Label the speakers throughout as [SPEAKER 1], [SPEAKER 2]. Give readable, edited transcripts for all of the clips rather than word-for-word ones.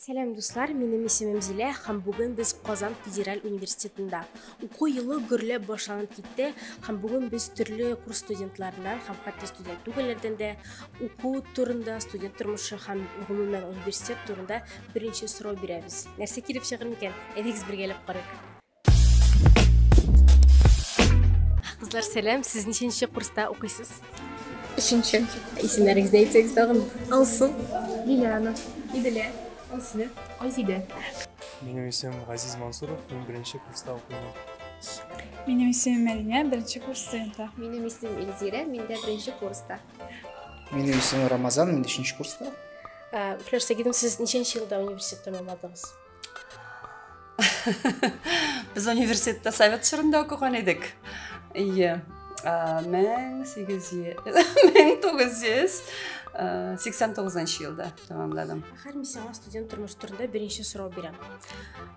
[SPEAKER 1] Сәлам, дуслар, минем исемем Зилә һәм бүген без Казан федераль университетында. Уку елы гөрләп башланып китте һәм бүген без төрле курс студентларыннан һәм хәтта студент түгелләрдән дә уку турында, студент тормышы һәм гомумән университет турында беренче сорау бирәбез. Нәрсә килеп чыгыр микән? Әйдәгез бергәләп карыйк. Кызлар, сәлам, сез ничәнче курста укыйсыз?
[SPEAKER 2] Өченче.
[SPEAKER 1] Исемнәрегезне әйтсәгез тагын.
[SPEAKER 2] Алсу.
[SPEAKER 3] Лилиана.
[SPEAKER 2] Иделә. Алсинә.
[SPEAKER 3] Айзидә.
[SPEAKER 4] Минем исемем Газиз Мансуров, мин беренче курста укыйм.
[SPEAKER 5] Минем исемем Мәдинә, беренче курс студенты.
[SPEAKER 3] Минем исемем Эльзира, мин дә беренче курста.
[SPEAKER 6] Минем исемем Рамазан, мин өченче курста.
[SPEAKER 1] Флер Сагитовна, сез ничәнче елда университет тәмамладыгыз?
[SPEAKER 7] Без университетта совет чорында укыган идек. Ие. 1989 елда тәмамладым.
[SPEAKER 1] Хәзер мин сиңа студент тормышы турында беренче сорау бирәм.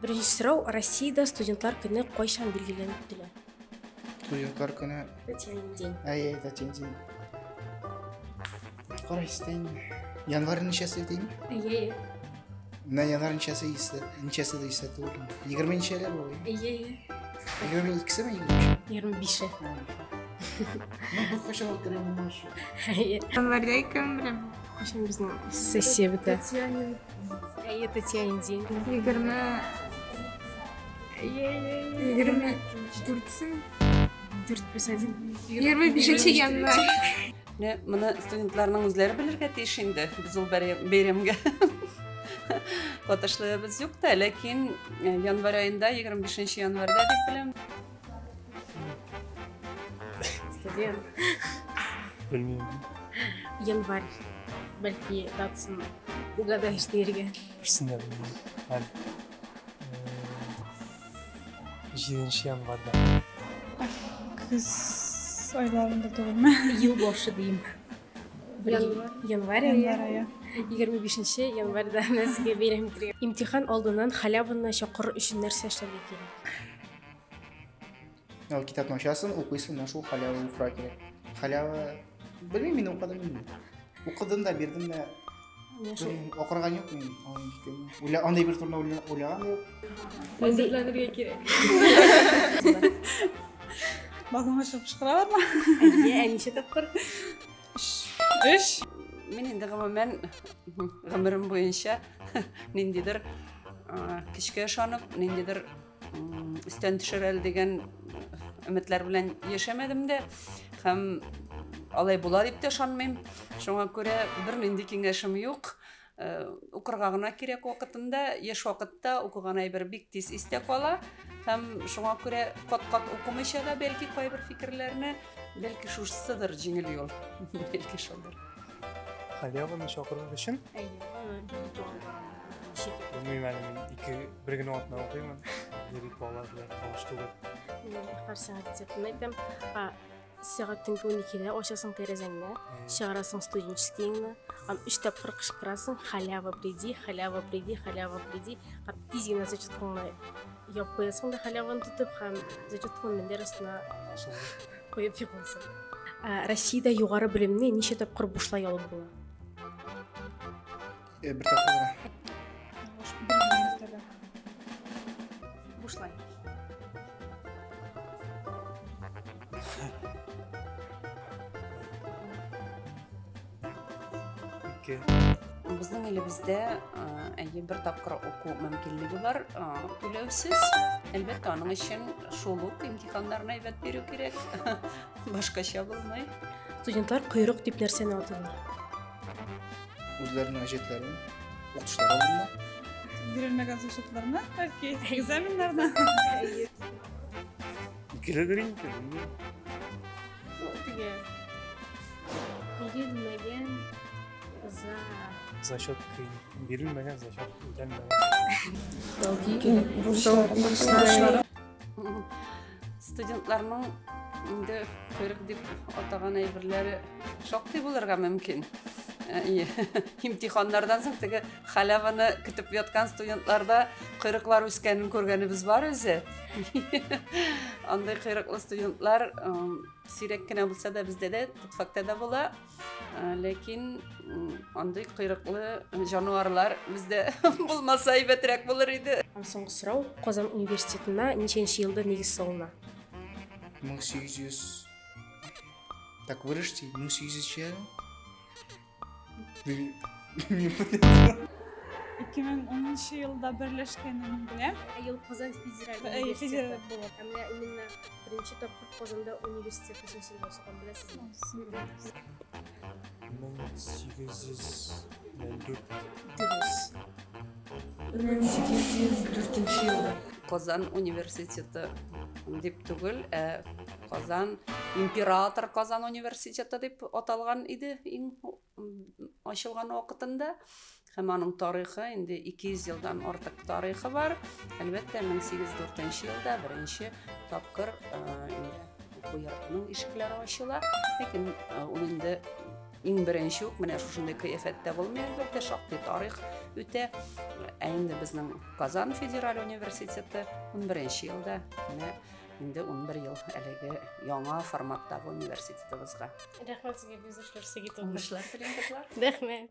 [SPEAKER 1] Беренче сорау, Россиядә студентлар көне кайчан билгеләнеп үтелә?
[SPEAKER 6] Студентлар көне.
[SPEAKER 1] Татьянин день.
[SPEAKER 6] Әй, Татьянин день. Кара истәйм. Январь ничәсе дим?
[SPEAKER 1] Әйе.
[SPEAKER 6] Менә январь ничәсе истә, ничәсе дә истә түгел. 20 ничәләр бу?
[SPEAKER 1] Әйе.
[SPEAKER 6] 22-семе, 23?
[SPEAKER 1] 25-е.
[SPEAKER 6] Ну, бу кайчан үткәргән булмаш.
[SPEAKER 1] Әйе.
[SPEAKER 2] Январьда икәнен беләм.
[SPEAKER 1] Кайчан безнең сессия бетә?
[SPEAKER 2] Татьянин.
[SPEAKER 1] Әйе, Татьянин день.
[SPEAKER 2] 20 24-семе?
[SPEAKER 1] 4 плюс 1.
[SPEAKER 2] 25 январь.
[SPEAKER 7] Менә моны студентларның үзләре белергә тиеш инде. Без ул бәйрәмгә катышлыгыбыз юк та, ләкин январь аенда, 25 январьда дип беләм.
[SPEAKER 1] Студент.
[SPEAKER 4] Белмим.
[SPEAKER 1] Январь. Бәлки датасын угадаешь дияргә.
[SPEAKER 4] Берсен дә белмим. Әле. 7 январьда.
[SPEAKER 5] Көз айларында түгелме?
[SPEAKER 1] Ел башы дим.
[SPEAKER 3] Январь.
[SPEAKER 1] Январь ае.
[SPEAKER 5] Январь ае.
[SPEAKER 1] 25 январьда менә сезгә бәйрәм итәргә. Имтихан алдыннан халяваны чакырыр өчен нәрсә эшләргә кирәк?
[SPEAKER 6] Ну, китапны ачасың, укыйсың, менә шул халява укырга кирәк. Халява, белмим, мин укыдым инде. Укыдым да, бирдем дә.
[SPEAKER 1] Менә шул.
[SPEAKER 6] Белмим, Укырган юк мин. Уйла, андый бер турында уйлаган юк.
[SPEAKER 3] Әзерләнергә кирәк.
[SPEAKER 5] Балконга чыгып кычкыралармы?
[SPEAKER 1] Әйе, ә ничә тапкыр?
[SPEAKER 5] Өч.
[SPEAKER 7] Мин инде гомумән гомерем буенча ниндидер көчкә ышанып, ниндидер өстән төшер әле дигән өметләр белән яшәмәдем дә һәм алай була дип тә ышанмыйм. Шуңа күрә бернинди киңәшем юк. Укырга гына кирәк вакытында, яшь вакытта укыган әйбер бик тиз истә кала һәм шуңа күрә кат-кат укымыйча да бәлки кайбер фикерләрне, бәлки шушысыдыр җиңел юл. Бәлки шулдыр.
[SPEAKER 4] Халяваны чакырыр өчен?
[SPEAKER 1] Әйе.
[SPEAKER 4] Белмим әле, мин ике, бер генә атна укыймын. Бик балалар белән таныш түгел.
[SPEAKER 1] Мин һәр сәгать рецептын әйтәм. Сәгать төнге 12-дә ачасың тәрәзәңне, чыгарасың студенческийыңны, һәм өч тапкыр кычкырасың: халява приди, халява приди, халява приди. Һәм тиз генә зачеткаңны яп куясың да халяваны тотып, һәм зачеткаңны мендәр астына куеп йоклыйсың. Россиядә югары белемне ничә тапкыр бушлай алып була?
[SPEAKER 6] Бер тапкыр гына.
[SPEAKER 5] Бер генә мәртәбә.
[SPEAKER 1] Бушлай.
[SPEAKER 4] Ике.
[SPEAKER 7] Безнең илебездә, әйе, бер тапкыр уку мөмкинлеге бар, түләүсез. Әлбәттә, аның өчен шул ук имтиханнарны әйбәт бирү кирәк. Башкача булмый.
[SPEAKER 1] Студентлар койрык дип нәрсәне атыйлар?
[SPEAKER 6] Үзләренең әҗәтләрен, укытучылар алдында.
[SPEAKER 5] Бирелмәгән зачетларны, бәлки, экзаменнарны.
[SPEAKER 4] Икеледер инде, белмим.
[SPEAKER 1] Теге бирелмәгән за
[SPEAKER 4] Зачет кыен. Бирелмәгән зачет үтәлмәгән.
[SPEAKER 5] Бурычлары.
[SPEAKER 7] Студентларның инде койрык дип атаган әйберләре шактый булырга мөмкин. Имтиханнардан соң теге халяваны көтеп яткан студентларда койрыклар үскәнен күргәнебез бар үзе. Андый койрыклы студентлар сирәк кенә булса да бездә дә, татфакта да була. Ләкин андый койрыклы җанварлар бездә булмаса әйбәтрәк булыр иде.
[SPEAKER 1] Һәм соңгы сорау, Казан университетына ничәнче елда нигез салына?
[SPEAKER 6] 1800. Так, вырежьте, 1800 нче.
[SPEAKER 5] 2010 елда берләшкәнен беләм.
[SPEAKER 1] Ә ел Казан федераль
[SPEAKER 5] Әйе,
[SPEAKER 1] университеты.
[SPEAKER 5] федераль булып.
[SPEAKER 1] Ә менә именно беренче тапкыр Казанда университет ничәнче елда ачылган, беләсезме?
[SPEAKER 4] 1804.
[SPEAKER 1] Дөрес.
[SPEAKER 8] 1804 елда.
[SPEAKER 7] Казан университеты дип түгел, ә Казан император Казан университеты дип аталган иде иң ачылган вакытында. Һәм аның тарихы инде 200 елдан артык тарихы бар. Әлбәттә, 1804 елда беренче тапкыр инде уку йортының ишекләре ачыла. Ләкин ул инде иң беренче үк менә шушындый кыяфәттә булмый, әлбәттә, шактый тарих үтә. Ә инде безнең Казан федераль университеты 11 елда, менә инде 11 ел әлеге яңа форматтагы университетыбызга.
[SPEAKER 1] Рәхмәт сезгә, бизнес эшләр
[SPEAKER 7] Уңышлар телим, кызлар.
[SPEAKER 1] Рәхмәт.